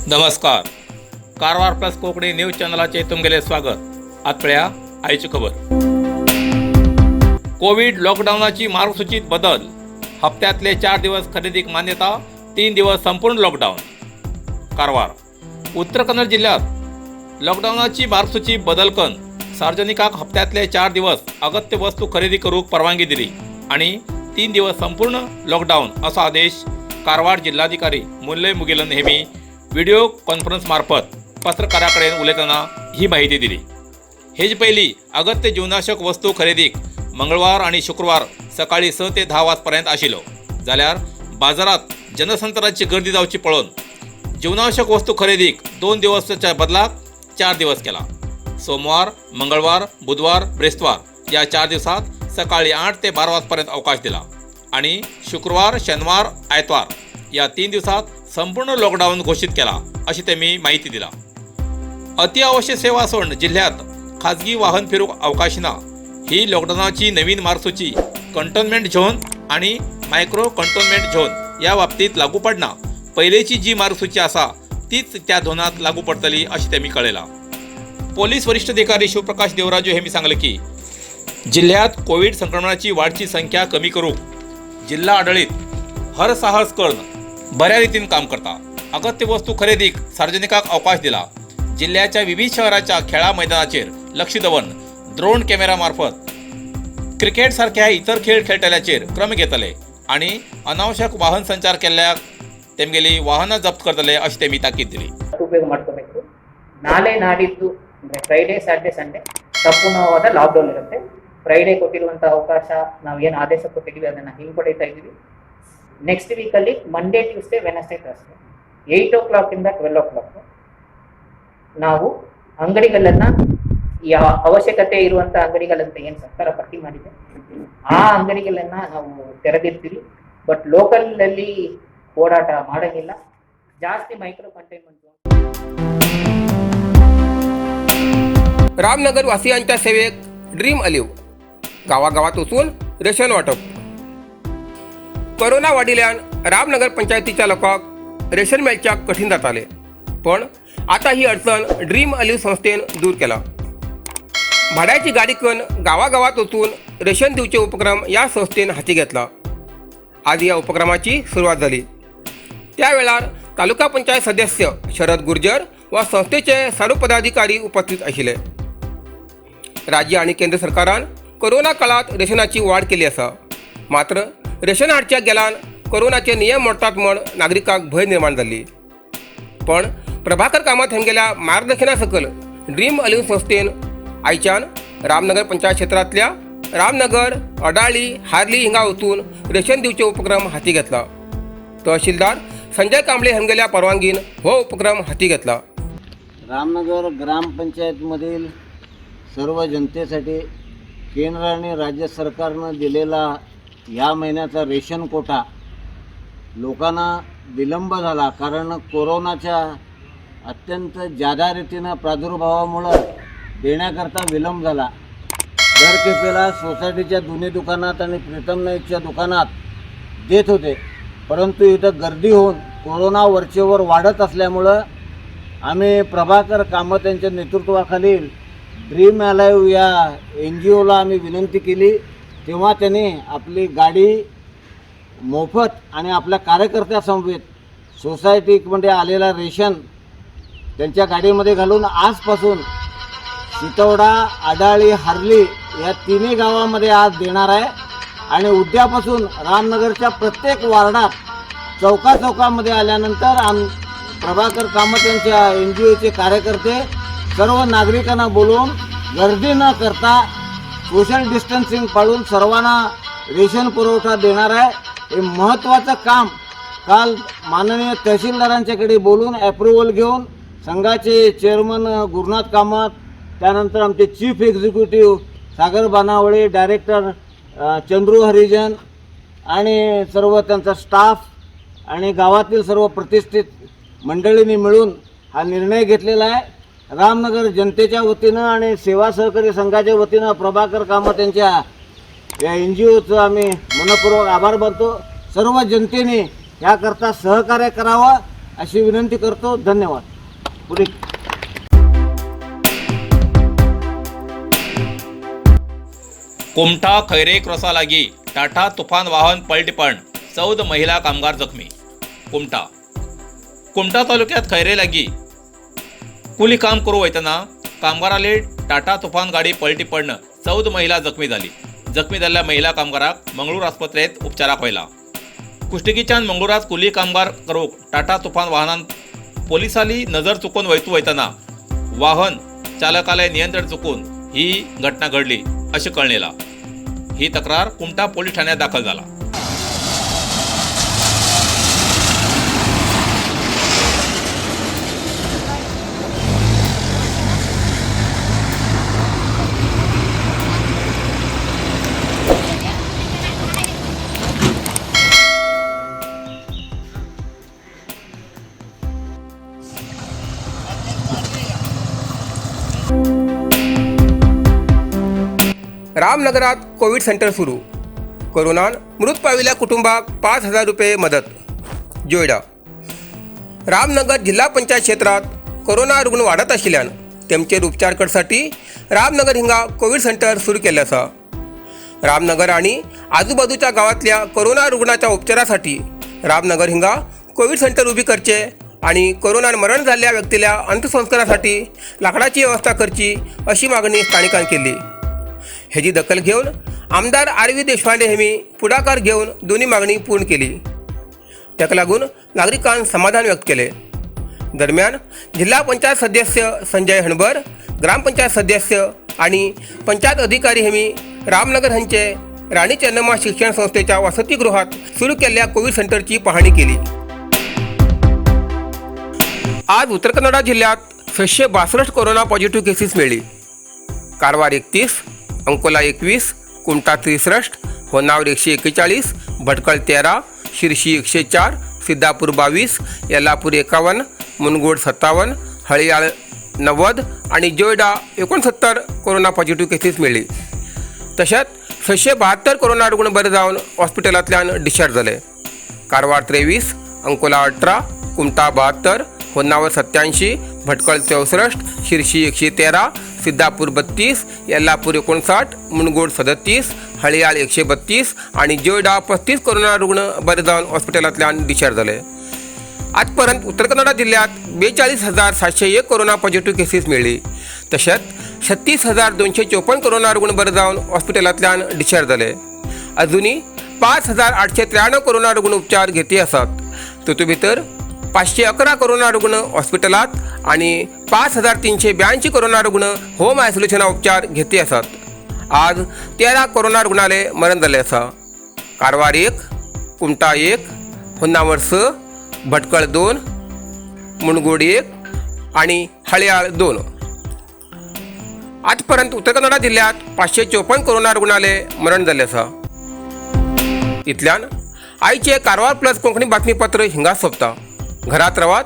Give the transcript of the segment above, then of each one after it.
नमस्कार, Karwar plus Konkani news चॅनलाचे तुमगेले स्वागत. आत पळया आयची खबर. कोविड लॉकडावनाची मार्गसूचीत बदल. हप्त्यातले 4 दिवस खरेदीक मान्यता, 3 दिवस संपूर्ण लॉकडाऊन. कारवार, उत्तर कन्नड जिल्ह्यात लॉकडावनाची मार्गसूची बदल करून सार्वजनिकांक हप्त्यातले 4 दिवस अगत्य वस्तू खरेदी करूक परवानगी दिली आणि 3 दिवस संपूर्ण लॉकडाऊन असा आदेश कारवार जिल्हाधिकारी मुल्लई मुगिलन हेमी व्हिडिओ कॉन्फरन्स मार्फत पत्रकाराकडेन उलयतना ही माहिती दिली. हेज पयली अगत्य जीवनावश्यक वस्तू खरेदीक मंगळवार आणि शुक्रवार सकाळी 6 ते 10 वाजपर्यंत आशिल्लो, जाल्यार बाजारात जनसंचाराची गर्दी जावची पळोवन जीवनावश्यक वस्तू खरेदीक 2 दिवसाच्या बदलाक 4 दिवस केला. सोमवार, मंगळवार, बुधवार, ब्रेस्तवार या 4 दिवसात सकाळी 8 ते 12 वाजपर्यंत अवकाश दिला आणि शुक्रवार, शनिवार, आयतवार या 3 दिवसात संपूर्ण लॉकडाऊन घोषित केला, अशी त्यांनी माहिती दिला. अतिआवश्यक सेवा सोडून जिल्ह्यात खाजगी वाहन फिरूक अवकाश ना. ही लॉकडाऊनाची नवीन मार्गसूची कंटोन्मेंट झोन आणि मायक्रो कंटोन्मेंट झोन या बाबतीत लागू पडना. पहिलेची जी मार्गसूची आसा तीच त्या झोनात लागू पडतली, अशी त्यांनी कळयला. पोलीस वरिष्ठ अधिकारी शिवप्रकाश देवराजू हेमी सांगले की जिल्ह्यात कोविड संक्रमणाची वाढची संख्या कमी करूक जिल्हा आडळीत हरसाहस करून बऱ्या रीतीन काम करता. अगत्य वस्तू खरेदीक सार्वजनिकांक अवकाश दिला. जिल्ह्याच्या विविध शहराच्या खेळा मैदानाचेर लक्ष दवरून ड्रोन कॅमेरा मार्फत क्रिकेट सारख्या इतर खेळ खेळटल्याचेर क्रम घेतले आणि अनावश्यक वाहन संचार केल्ल्याक तेमगेली वाहनां जप्त करतले, अशी तेमी ताकीद दिली. ಉಪಯೋಗ ಮಾಡ್ಕೋಬೇಕು. ನಾಳೆ, ನಾಡಿದ್ದು ಅಂದರೆ ಫ್ರೈಡೇ, ಸ್ಯಾಟರ್ಡೆ, ಸಂಡೇ ಸಂಪೂರ್ಣವಾದ ಲಾಕ್ಡೌನ್ ಇರುತ್ತೆ. ಫ್ರೈಡೇ ಕೊಟ್ಟಿರುವಂತಹ ಅವಕಾಶ, ನಾವು ಏನು ಆದೇಶ ಕೊಟ್ಟಿದ್ದೀವಿ, ಅದನ್ನು ಹಿಂಪಡಿತಾ ಇದ್ದೀವಿ. ನೆಕ್ಸ್ಟ್ ವೀಕಲ್ಲಿ Monday, Tuesday, Wednesday, Thursday 8 ಓ ಕ್ಲಾಕಿಂದ 12 ಓ ಕ್ಲಾಕ್ ನಾವು ಅಂಗಡಿಗಳನ್ನ, ಯಾವ ಅವಶ್ಯಕತೆ ಇರುವಂತ ಅಂಗಡಿಗಳಂತ ಏನು ಸರ್ಕಾರ ಪಟ್ಟಿ ಮಾಡಿದೆ, ಆ ಅಂಗಡಿಗಳನ್ನ ನಾವು ತೆರೆದಿರ್ತೀವಿ. ಬಟ್ ಲೋಕಲ್ ಅಲ್ಲಿ ಓಡಾಟ ಮಾಡಂಗಿಲ್ಲ ಜಾಸ್ತಿ. Micro containment zone. Ramnagar वासियांच्या सेवेक ड्रीम अलिव्ह, गावागावात वचून रेशन वाटप. कोरोना वाडिल्ल्यान रामनगर पंचायतीच्या लोकांक रेशन मेळच्याक कठीण जाताले, पण आता ही अडचण ड्रीम अलिव्ह संस्थेन दूर केला. भाड्याची गाडी करून गावागावात वचून रेशन दिवचे उपक्रम या संस्थेन हाती घेतला. आज या उपक्रमाची सुरवात झाली. त्या वेळार तालुका पंचायत सदस्य शरद गुर्जर व संस्थेचे सर्व पदाधिकारी उपस्थित आशिल्ले. राज्य आणि केंद्र सरकारान कोरोना काळात रेशनाची वाढ केली आसा. मात्र रेशन हाडच्या गेल्यान कोरोनाचे नियम मोडतात म्हण नागरिकांक भंय निर्माण जाल्ली. पण प्रभाकर कामत हांगेल्या मार्गदर्शना सकयल ड्रीम अलिव्ह संस्थेन आयच्यान रामनगर पंचायत क्षेत्रांतल्या रामनगर, अडाळी, हार्ली हिंगा वचून रेशन दिवचे उपक्रम हाती घेतला. तहसीलदार संजय कांबळे हांगेल्या परवानगीन हो उपक्रम हाती घेतला. रामनगर ग्रामपंचायतमधील सर्व जनतेसाठी केंद्र आणि राज्य सरकारनं दिलेला या महिन्याचा रेशन कोटा लोकांना विलंब झाला, कारण कोरोनाच्या अत्यंत जादा रीतीनं प्रादुर्भावामुळं देण्याकरता विलंब झाला. दर खेपेला सोसायटीच्या दोन्ही दुकानात आणि प्रीतम नाईकच्या दुकानात देत होते, परंतु इथं गर्दी होऊन कोरोना वरचेवर वाढत असल्यामुळं आम्ही प्रभाकर कामत यांच्या नेतृत्वाखालील ड्रीम अलाईव्ह या एन जी ओला आम्ही विनंती केली, तेव्हा त्यांनी आपली गाडी मोफत आणि आपल्या कार्यकर्त्यासमवेत सोसायटीमध्ये आलेला रेशन त्यांच्या गाडीमध्ये घालून आजपासून सितवडा, आडाळी, हार्ली या तिन्ही गावामध्ये आज देणार आहे आणि उद्यापासून रामनगरच्या प्रत्येक वार्डात चौका चौकामध्ये आल्यानंतर प्रभाकर कामत यांच्या एन जी ओचे कार्यकर्ते सर्व नागरिकांना बोलवून गर्दी न करता, सोशल डिस्टन्सिंग पाळून सर्वांना रेशन पुरवठा देणार आहे. हे महत्त्वाचं काम काल माननीय तहसीलदारांच्याकडे बोलून ॲप्रुव्हल घेऊन संघाचे चेअरमन गुरुनाथ कामत, त्यानंतर आमचे चीफ एक्झिक्युटिव्ह सागर बानावळे, डायरेक्टर चंद्रू हरिजन आणि सर्व त्यांचा स्टाफ आणि गावातील सर्व प्रतिष्ठित मंडळींनी मिळून हा निर्णय घेतलेला आहे. रामनगर जनतेच्या वतीनं आणि सेवा सहकारी संघाच्या वतीनं प्रभाकर कामत यांच्या या एन जी ओचं आम्ही मनपूर्वक आभार मानतो. सर्व जनतेने याकरता सहकार्य करावं. अशी विनंती करतो. धन्यवाद. पुढे कुमठा खैरे क्रॉसालागी टाटा तुफान वाहन पलटीपण, 14 महिला कामगार जखमी. कुमठा कुमठा तालुक्यात खैरे लागी कुली काम करू वयतना कामगाराले टाटा तुफान गाडी पलटी पडणं 14 महिला जखमी झाली. जखमी झालेल्या महिला कामगाराक मंगळूर आस्पत्रेत उपचाराक व्हायला. कुष्टगीच्यान मंगळुरात कुली कामगार करूक टाटा तुफान वाहनान पोलिसांनी नजर चुकून वैतू वयतना वाहन चालकाला नियंत्रण चुकून ही घटना घडली असे कळणेला. ही तक्रार कुमठा पोलीस ठाण्यात दाखल झाला. रामनगरात कोविड सेंटर सुरू. कोरोनान मृत पाविल्ल्या कुटुंबाक 5,000 रुपये मदत. जोयडा रामनगर जिल्हा पंचायत क्षेत्रात कोरोना रुग्ण वाडत आशिल्ल्यान तेमचेर उपचार करसाठी रामनगर हिंगा कोविड सेंटर सुरू केल्लें आसा. रामनगर आणि आजूबाजूच्या गावातल्या कोरोना रुग्णाच्या उपचारासाठी रामनगर हिंगा कोविड सेंटर उभी करचे आणि कोरोनान मरण झालेल्या व्यक्तीला अंत्यसंस्कारासाठी लाकडाची व्यवस्था करची अशी मागणी स्थानिकांनी केली. हेजी दखल घेऊन आमदार आर व्ही देशपांडे हेमी पुढाकार घेऊन दोन्ही मागणी पूर्ण केली. ताका लागून नागरिकांन समाधान व्यक्त केले. दरम्यान जिल्हा पंचायत सदस्य संजय हणबर, ग्रामपंचायत सदस्य आणि पंचायत अधिकारी हेमी रामनगर हांचे राणी चन्नम्मा शिक्षण संस्थेच्या वसतिगृहात सुरू केल्ल्या कोविड सेंटरची पाहणी केली. आज उत्तर कन्नडा जिल्ह्यात 662 कोरोना पॉझिटिव्ह केसीस मेळ्ळी. कारवार 31, अंकोला 21, कुमठा 63, होन्नावर 141, भटकळ 13, शिरशी 104, सिद्धापूर 22, यल्लापूर 51, मुनगोड 57, हळियाळ 90 आणि जोयडा 69 कोरोना पॉझिटिव्ह केसीस मेळ्ळी. तशेंच 672 कोरोना रुग्ण बरे जावन हॉस्पिटलांतल्यान डिस्चार्ज जाले. कारवार 23, अंकोला 18, कुमठा 72, होन्नावर 87, भटकळ 64, शिरशी 113, सिद्धापूर 32, यल्लापूर 59, मुनगोड 37, हळियाळ 132 आणि जोयडा 35 कोरोना रुग्ण बरे जावन हॉस्पिटलांतल्यान डिस्चार्ज जाले. आजपर्यंत उत्तर कन्नडा जिल्ह्यात 42,701 कोरोना पॉझिटिव्ह केसीस मेळ्ळी. तशेंच 36,254 कोरोना रुग्ण बरे जावन हॉस्पिटलांतल्यान डिस्चार्ज जाले. अजुनूय 5,893 कोरोना रुग्ण उपचार घेती आसात. तातूंत भितर 511 कोरोना रुग्ण हॉस्पिटलांत आनी 5,382 कोरोना रुग्ण होम आयसोलेशना उपचार घेती आसात. आज 13 कोरोना रुग्णाले मरण जाल्लें आसा. कारवार 1, कुमठा 1, होन्नावर 6, भटकळ 2, मुणगोड 1 आणि हळयाळ 2. आजपर्यंत उत्तर कन्नडा जिल्ह्यात 554 कोरोना रुग्णाले मरण जाल्लें आसा. इतल्यान आयचे कारवार प्लस कोंकणी बातमीपत्र हिंगा सोंपता. घरात रावात,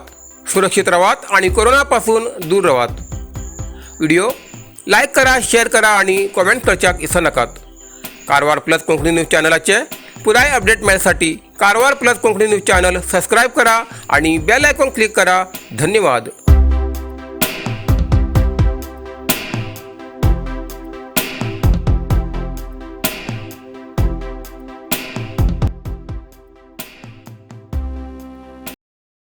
सुरक्षित रावात आणि कोरोनापासून दूर रावात. व्हिडिओ लायक करा, शेअर करा आणि कॉमेंट करच्याक इसो नाकात. कारवार प्लस कोंकणी न्यूज चॅनलाचे पुराय update मेळसाठी Karwar plus Konkani news channel subscribe करा आणि बेल आयकॉन क्लिक करा. धन्यवाद.